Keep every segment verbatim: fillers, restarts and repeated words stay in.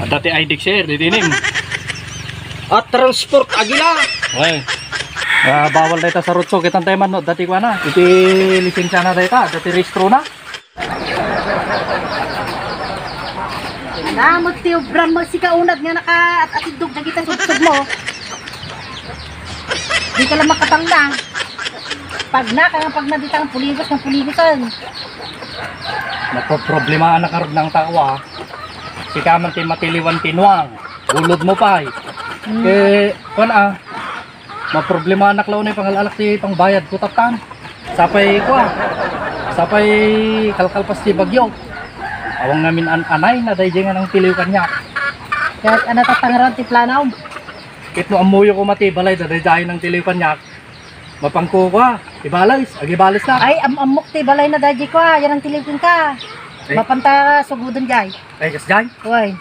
Dati I D, sir, didi nim. At Transport Agila. Ay. Ah, bawal dayta sarutso, kitan tayo man, no, dati kuana. Iti lisensiana dayta, dati rehistrona. Namot ti obram mo, sika unad nga nakaat-atidog dagita sudsod mo. Di ka lang makatangna. Pag na, kaya pag na, di tang puligos, ng puligosan. Napoproblema anak karag ng tao, ah. Sika man ti matiliwan ti nuang. Ulod mo pay. Hmm. Eh, kuwan, ah. Maproblema anak law ni pangal-alak ti pangbayad ko, tattan. Sapay, kuwan. Sapay kalkalpas ti bagyo. Awang ngamin an-anay na dayjay nga nang tiliw kanya. Kaya ano tatangaran ti planaw? Ket no ammoyo koma ti balay da dayjay nang tiliw kaniak, mapangko kua, ibales, agibales na. Ay, am-, ammok ti balay na dayjay kua, yan ang tiliw kenka. Ay. Mapanta sugoden jay. Ay, kas jay? Uy.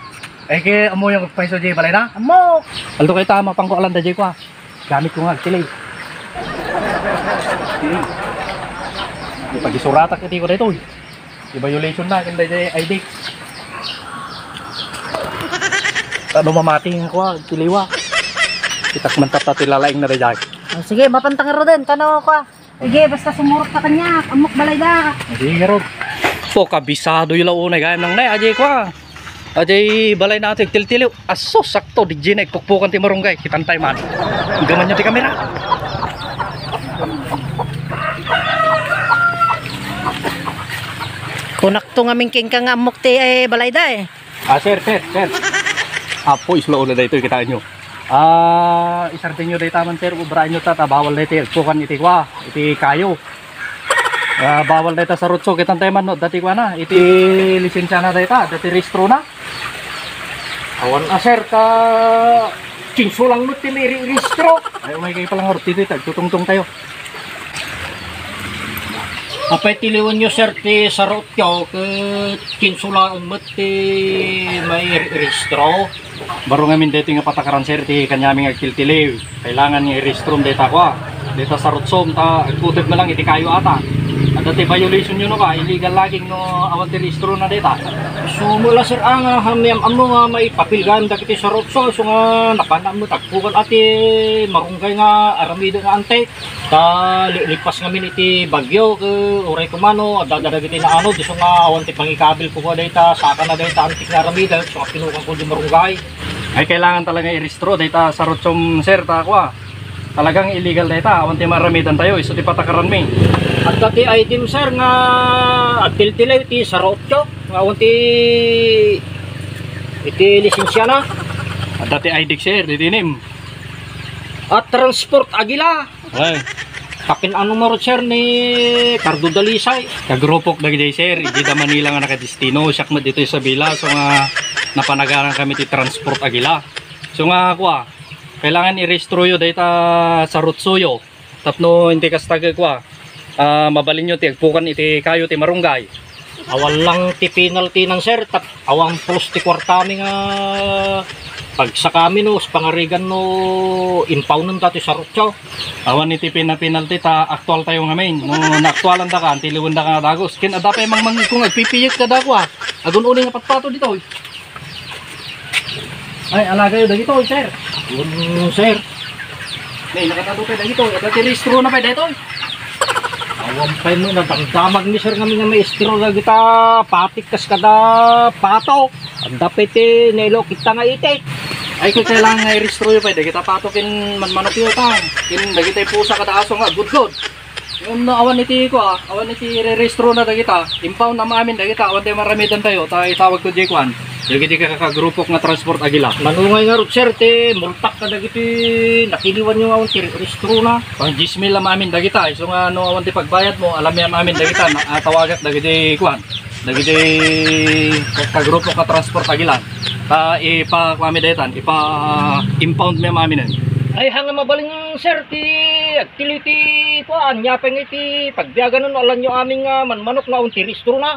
Ay, ke ammoyo payso jay balay na? Ammok. Aldo kay ta, mapangko alan dayjay kua. Gamit ko nga agtiliw. Hmm. Ipag-isuratak iti ko daytoy. I-violation na, ken dayjay I D. Ano mamati nga kua, tiliwa. Itak man tatta ti lalaing na dayjay. Oh, sige, mapantang roden, tano kua. Sige, basta sumurot ka kanya, amok balay da. Sige, Rod. Po, kabisado yung launay, gayam nang nay, ajay kua. Ajay balay na ito, tiltiliw. Aso, sakto, di jay na, ikpukpukan ti marunggay. Kitantay man. Gaman nyo ti kamera. Kunak to nga mingking ka nga amok ti, eh, balay da, eh. Ah, sir, sir, sir. Apo, islo na daytoy, kitaan nyo. Ah, isardin nyo dayta man, sir, ubraan nyo ta, ta bawal daytoy, agpukan iti kwa, iti kayo. Ah, bawal dayta sa rutso, kitan tayo man, no, dati kwa na, iti lisensya na dayta, dati rehistro na. Awan a, sir, ka kinsulang mo ti re-, rehistro. Ay, umay kayo palang rutito, ito, tutungtong tayo. Apay tiliwen nyo, sir, ti sarotyo, ket kinsulaen met ti mairehistro? Baro ngamin daytoy nga patakaran, sir, ti kaniami nga agtiltiliw. Kailangan nga irehistrom dayta kua. Dayta sarotsom, ta agkuteg na lang iti kayo ata. Adda ti violation nyo no ka, illegal logging no awan ti rehistro na dayta. Sumo la, sir, ang, ah, ham-, am-, ammo nga maipapil gayam dagiti sarotso, so nga napan ammo tagpukan ati marunggay nga aramiden nga antik. Ta li-, lipas ngamin iti bagyo, ke, uray kumano, adda, adda dagiti naano, diso nga awan ti pangikabil ko dayta, saka na dayta, antik nga aramiden, so nga pinukan ko di marunggay. Ay, kailangan talaga irehistro dayta sarotsom, sir, ta kua. Talagang illegal dayta, awan ti maaramidan tayo, isu ti patakaran mi. Adda ti I D-m, sir, nga agtiltiliw ti sarotyo, nga awan ti iti lisensya na. Adda ti I D, sir, didi nim. At Transport Agila. Ay. Kapin ano mo, sir, ni Cardo Dalisay? Kagrupok dagiti, sir, iti da Manila nga nakadestino, siak met ditoy Isabela, so nga napanagaran kami ti Transport Agila. So nga, kua, kailangan irehistro yo dayta sarotso yo. Tapno inti kasta, kua, ah, mabalin yo ti agpukan iti kayo ti marunggay. Awan lang ti penalty nan, sir, tap-, awan pulos ti kuartami nga pagsakami no, sa pangarigan no, impawnen ta ti sarutso. Awan iti pina-, penalty ta aktual tayo ngamin. No naaktualan da ka, antiliwen da ka nga dagus. Ken adda pay mangmangikong agpipiyek ka dagua. Agun-uni nga patpato ditoy. Ay, alagayo dagitoy, sir. Yun, sir. Nay, nakatado pay dagitoy. Adda ti rehistro na pay daytoy. Awan pay no, nadamdamag ni sir ngamin nga maestro dagita patik kas kada pato. Adda pay ti nailo kita nga itik. Ay, kung kailangan nga irehistro yo pay dagita pato ken manmanok yo ta. Ken dagita pusa kada aso nga gudgod. Ngem no awan iti kua, awan iti rerehistro na dagita, impound na maamin dagita, awan ti maramidan tayo, ta itawag to di kuan, dagiti ka-, ka-, kagrupok nga Transport Agila. Manungay ngarud, sir, ti multak kadagiti natiliwan yo nga awan ti rehistro na. Pang dies mil la maamin dagita, isu nga no awan ti pagbayad mo, alam mi maamin dagita, na, ah, tawagak dagiti kuan, dagiti ka-, kagrupok nga Transport Agila. Ta ipakuami daytan, ipa-impound mi aminen. Ay, hanga mabalin, sir, ti agtili ti kuan, nia pay nga iti pagbiagan no alanyo amin nga manmanok nga awan ti rehistro na.